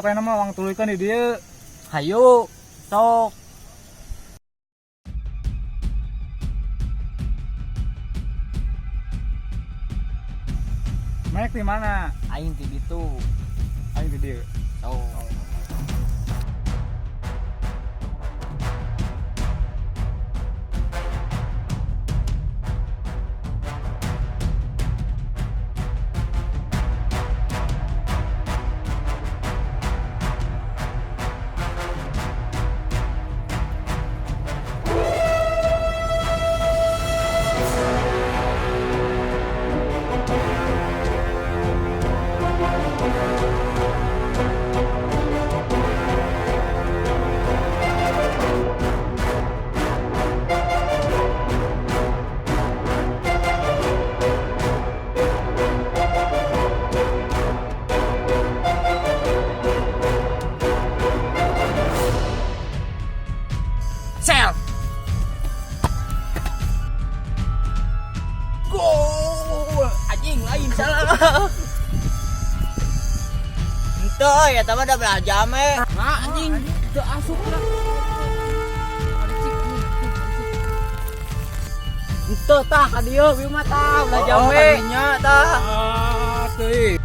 Sok ayeuna mah wang tuluykeun di dieu. Hayu, sok. Mek di mana? Aing ti ditu. Aing di dieu. Sok. Sel. Gol. Anjing lain salah. Ente ya tama udah belajar me. Nah, anjing teu asup lah. Ente tah ka dieu bieu mah tah ulah jambe. Kadinya tah. Ah, teuing.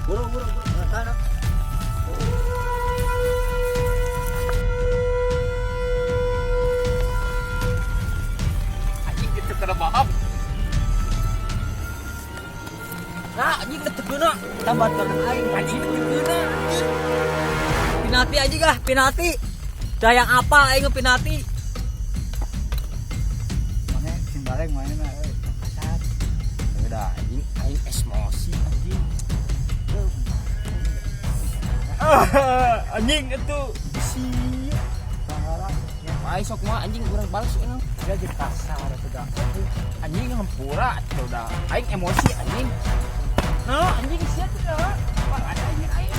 Buru buru buru. Tah. Anjing gitu kena baham. Nah, anjing teu keuna. Tambah turun aing. Anjing teu keuna. Penalti aja kah? Penalti. Dah yang apa aing penalti? Mana sing bareng mana euy, kasar. Udah anjing aing emosi anjing. Anjing itu si Pelanggaran. Aing sok mah anjing kurang balas ini. Dia jadi kasar atuh dah. Anjing hampura atuh dah. Aing emosi anjing. Nah, anjing sia teh dah. Bang ada anjing aing.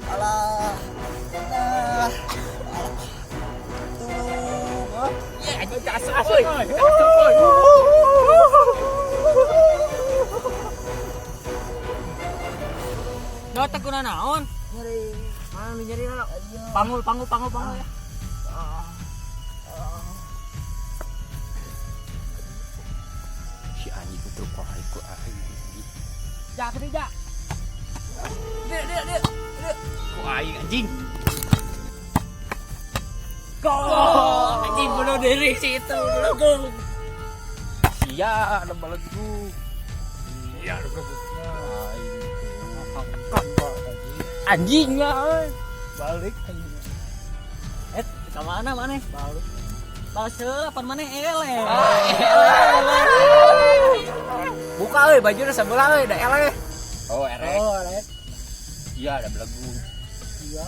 Alah. Alah. Tolong. Ya anjing teu asup euy. Teu asup euy. Nah, teh kuna naon? Nyeri. Mana nu nyeri na? Pangul pangul pangul pangul ya. Si anjing itu kok aing ku aing. Ja ketiga. Dia dia dia. Ku aing anjing. Gol. Anjing bunuh diri situ. Gol. Sia ada balegu. Iya, goblok. Anjing lah euy. Balik anjing. Eh, ka mana maneh? Balik. Balas heula pan maneh eleh. Buka euy bajuna sebelah euy da eleh. Oh, erek. Oh, arek. Iya ada belegu. Iya.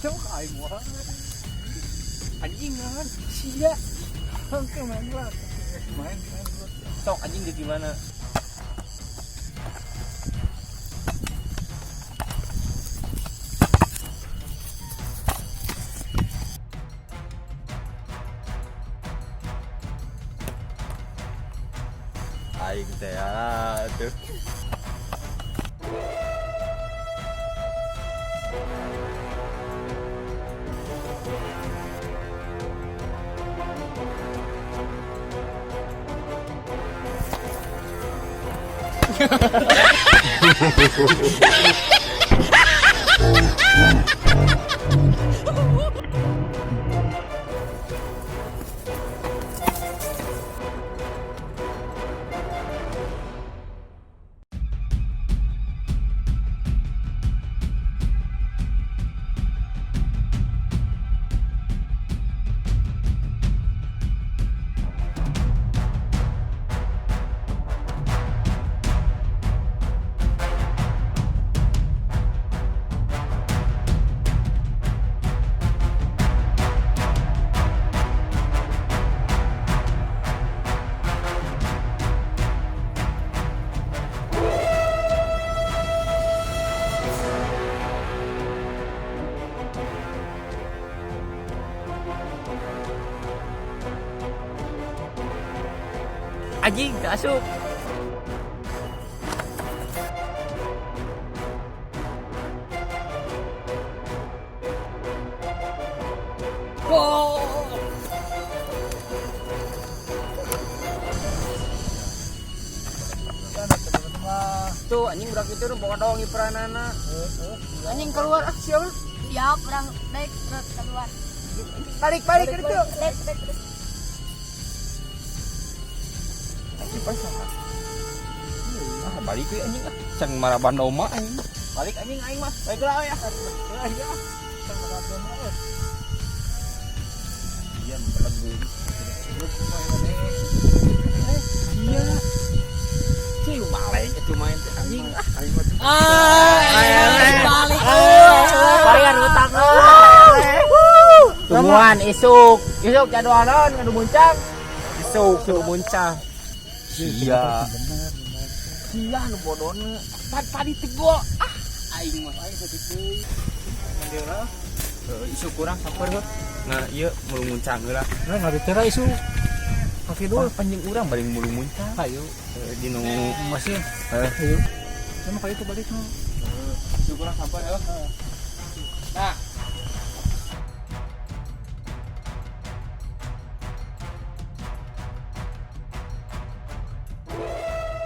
Cok aing mah. Anjing kan. Sia. Oke, main lah. Main main. Sok anjing di gimana? Aing teh atuh. Anjing, teu asup. Gol. Tuh anjing budak itu nu boga dong iperanana. Anjing keluar ah siapa? Siap, orang naik terus keluar. Balik balik ke ditu. Naik, naik terus. Anjing pas sama. Ah balik we anjing ah. Can maraban doma anjing. Balik anjing aing mah. Balik lah ya. Iya, beleg. Iya. Ciu balik itu main teh anjing ah. Ah, balik. Bayar utang. Tungguan isuk. Isuk jadwal naon ngadu muncang. Isuk kudu muncang. Iya. Iya nu bodona. Tadi tadi teu gol. Ah aing mah. Aing saeutik deui. Heeh, isuk kurang samper heuh. Nah, ieu mulu muncang heula. Nah, nggak bicara isu. Kaki dulu. Oh, panjang urang bari mulu muncang. Ayo, Heuh, di nu masih. heuh. Ayo. Sama kayak itu balik no. Isuk kurang samper heuh. Nah,